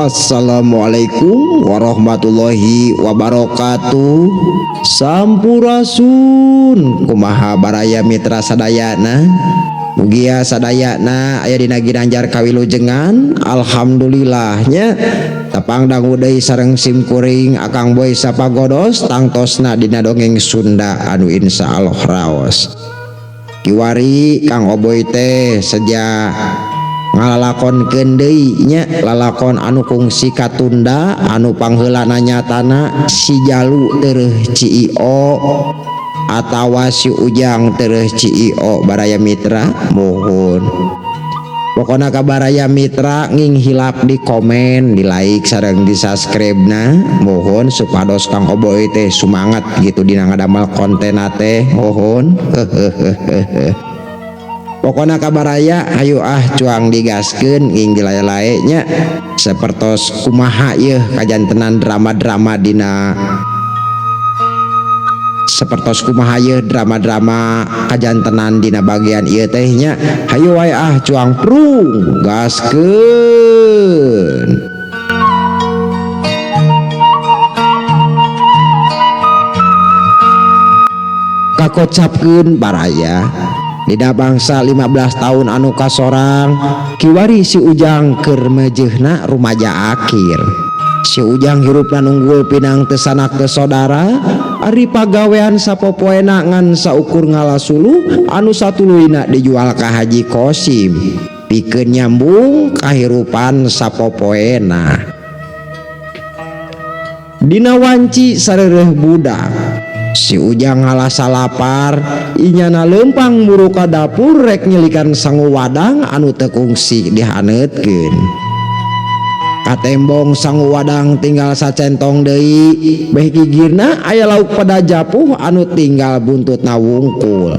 Assalamualaikum warahmatullahi wabarakatuh. Sampurasun. Kumaha baraya mitra sadayana? Mugia sadayana aya dina ginanjar kawilujengan. Alhamdulillahnya tepang dangu deui sareng sim kuring Akang Boy Sapagodos tangtosna dina dongeng Sunda anu insya Allah raos. Kiwari Kang Oboy teh seja ngalalakonkeun deui nya lalakon anu kungsi katunda anu pangheulana nyatana si Jalu tereuh CEO atawa si Ujang tereuh CEO baraya mitra mohon. Pokona ka baraya mitra nging hilap di komen, di like sareng di subscribe na mohon supados Kang Oboy teh sumangat gitu dina ngadamel konten teh mohon. Pokona kabaraya hayu ah cuang digaskeun nging dilaya-lae nya sapertos kumaha yeuh kajantenan drama-drama dina sapertos kumaha yeuh drama-drama kajantenan dina bagian ieu teh nya hayu wae ah cuang prung gaskeun. Kakocapkeun baraya dina bangsa 15 tahun anu kasorang kiwari si Ujang keur meujeuhna rumaja akhir. Si Ujang hirupna nunggul pinang teu sanak teu sodara ari pagawean sapopoena ngan saukur ngala suluh anu satuluyna dijual ka Haji Kosim pikeun nyambung kahirupan sapopoena. Dina wanci sareureun budak si Ujang ngalasa lapar inyana lempang muru ka dapur rek nyelikan sangu wadang anu teu kungsi dihaneutkeun. Katembong sangu wadang tinggal sacentong deui beh gigirna aya lauk pada japuh anu tinggal buntutna wungkul.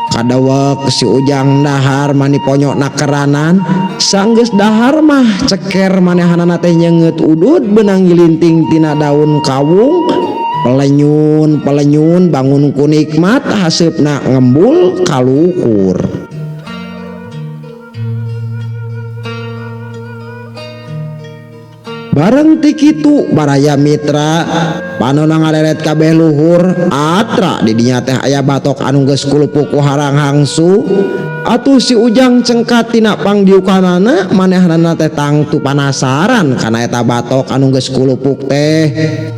Kadewek si Ujang dahar mani ponyokna keranan sanggeus dahar mah ceker manehanana teh nyeungeut udud beunang nyilinting tina daun kawung. Pelenyun pelenyun bangun ku nikmat haseupna ngembul kaluhur. Bareng ti kitu baraya mitra panona ngaleret kabeh luhur atra di dinya teh aya batok anu geus kulupuk ku harang hangsu. Atuh si Ujang cengkat tina pangdiukanana manehanana teh tangtu panasaran kana eta batok anu geus kulupuk teh.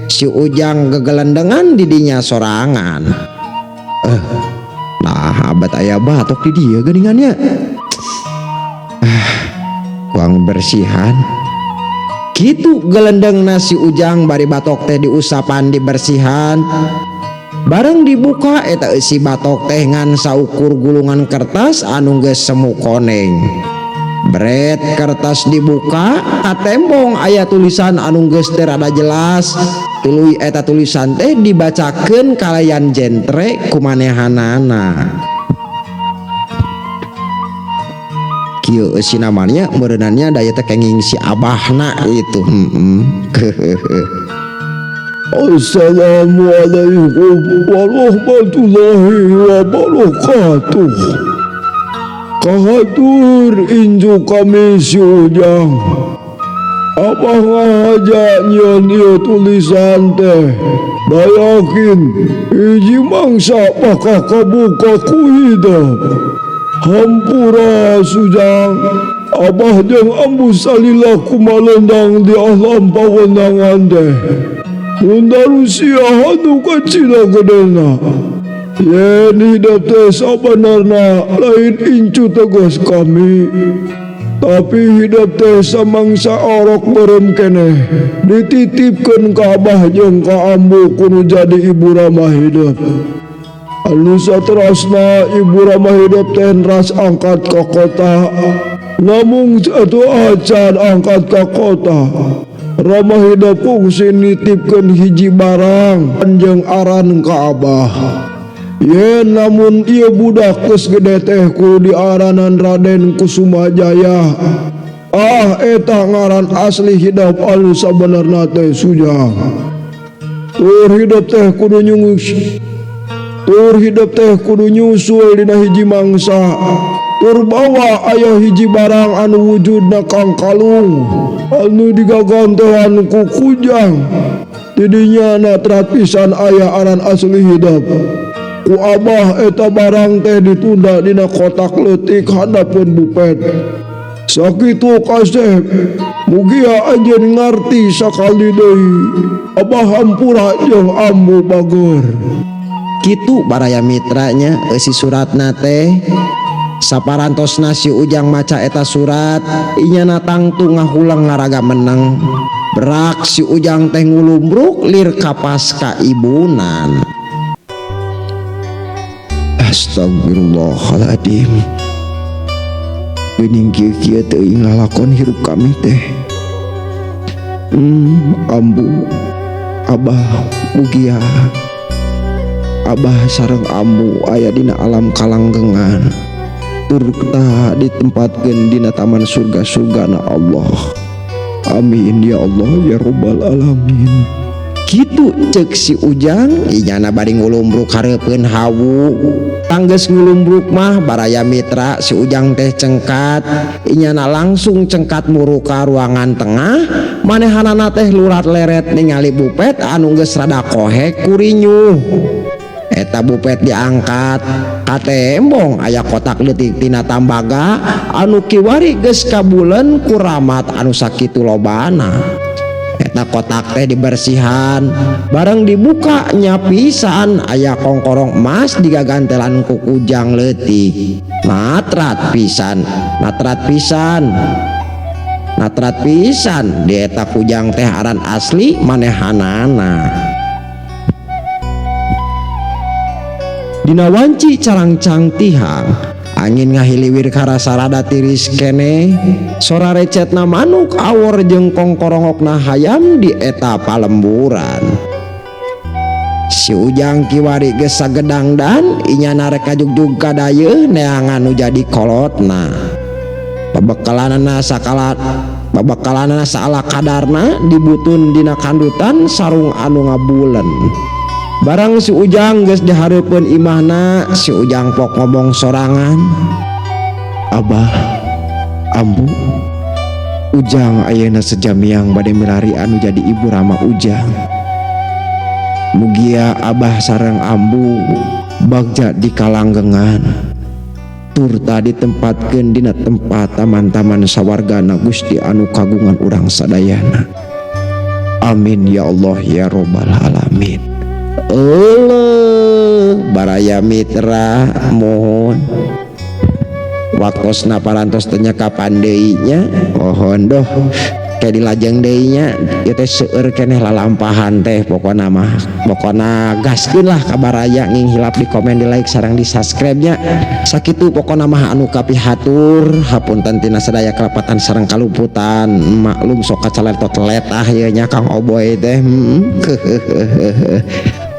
Si Ujang gegelendengan di dinya sorangan. Nah abad aya batok di dieu geuningannya. Kuang bersihan. Kitu gelendeng nasi Ujang bari batok teh diusapan dibersihan. Bareng dibuka eta eusi batok teh ngan saukur gulungan kertas anu geus semu koneng. Bret kertas dibuka katembong aya tulisan anu geus teu rada jelas. Tuluy eta tulisan teh dibacakeun kalayan jentre kumanehanana. Kieu eusi namanya meureunannya daya teh kenging si abahna itu. Assalamualaikum warahmatullahi wabarakatuh. Kahatur inju kami si Ujang. Abah ngahaja nyeun ieu tulisan teh. Dayakin hiji mangsa bakal kabuka ku hidep. Hampura Sujang, abah jeung ambu salila kumalendang di alam pawenangan teh. Bunda Rusia anu kacila gedena. Yen hidep teh sabenarna lain incu tegas kami. Tapi hidep teh samangsa orok beureum keneh dititipkeun ka abah jeung ka ambu kudu jadi ibu ramah hidep. Anu saterasna ibu ramah hidep teh ras angkat ka kota. Namung atuh acan angkat ka kota. Ramah hidep kungsi nitipkeun hiji barang jeung aran ka abah. Yen namun ieu budak geus gede teh kudu diaranan Raden Kusumajaya. Ah eta ngaran asli hidep anu sabenerna teh Sujang. Tur hidep teh kudu nyungus. Tur hidep teh kudu nyusul dina hiji mangsa. Tur bawa aya hiji barang anu wujudna kangkalung anu digagantelan ku kujang. Tidinya natrat pisan aya aran asli hidep. Ku abah eta barang teh ditunda dina kotak leutik handapeun bupet. Sakitu kasep, mugia anjeun ngarti sakali deui. Abah hampura jeung ambu bager. Kitu baraya mitranya eusi suratna teh. Saparantosna si Ujang maca eta surat, inyana tangtu ngahulang ngaraga menang. Berak si Ujang teh ngulumbruk lir kapas ka ibunan. Astagfirullahaladzim. Geuning kieu-kieu teuing lalakon hirup kami teh. Ambu, abah, mugia. Abah sareng ambu aya dina alam kalanggengan. Turta ditempatkeun dina taman surga-surgana Allah. Amin ya Allah ya Rabbal alamin. Kitu cek si Ujang inyana bari ngulumbruk hareupeun hawu. Tanggeus ngulumbruk mah baraya mitra si Ujang teh cengkat. Inyana langsung cengkat muru ka ruangan tengah. Manehanana teh lurat leret ningali bupet anu geus rada kohek kurinyuh. Eta bupet diangkat katembong aya kotak leutik tina tambaga anu kiwari geus kabulen ku ramat anu sakitu lobana. Eta kotak teh dibersihan bareng dibuka nyapisan aya kongkorong emas digagantelan ku kujang leutik. Natrat pisan, natrat pisan, natrat pisan di eta kujang teh aran asli manehanana. Dina wanci carangcang tihang, angin ngahiliwir karasa rada tiris keneh, sora recetna manuk awor jeung kongkorongokna hayam di eta palemburan. Si Ujang kiwari geus sagedangdan inyana rek kajugjug ka dayeuh neangan nu jadi kolotna. Pabekalanana sakalat, pabekalanana saala kadarna dibutun dina kandutan sarung anu ngabulen. Barang si Ujang geus dihareupeun imahna, si Ujang pok ngomong sorangan. Abah, ambu, Ujang ayeuna sejamiang bade milari anu jadi ibu rama Ujang. Mugia abah sareng ambu bagja di kalanggengan. Turta ditempatkeun dina tempat taman-taman sawargana Gusti anu kagungan urang sadayana. Amin ya Allah ya Rabbal alamin. Euleuh baraya mitra mohon waktosna parantos teh nya kapan deui nya mohon doh ke dilajeng deui nya ieu teh seueur keneh lalampahan teh pokona mah pokona gaskeun lah ka baraya nging hilap di komen di like sareng di subscribe nya sakitu pokona mah anu kapihatur hapunten tina sadaya kelepatan sareng kaluputan maklum sok kacaletot letah ieu nya Kang Oboy teh.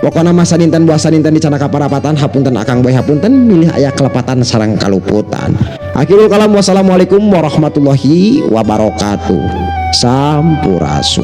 Pokona mah sadinten buah sadinten di canaka parapatan hapunten Akang Boy hapunten milih aya kelepatan sareng kaluputan. Akhirul kalam wassalamualaikum warahmatullahi wabarakatuh. Sampurasun.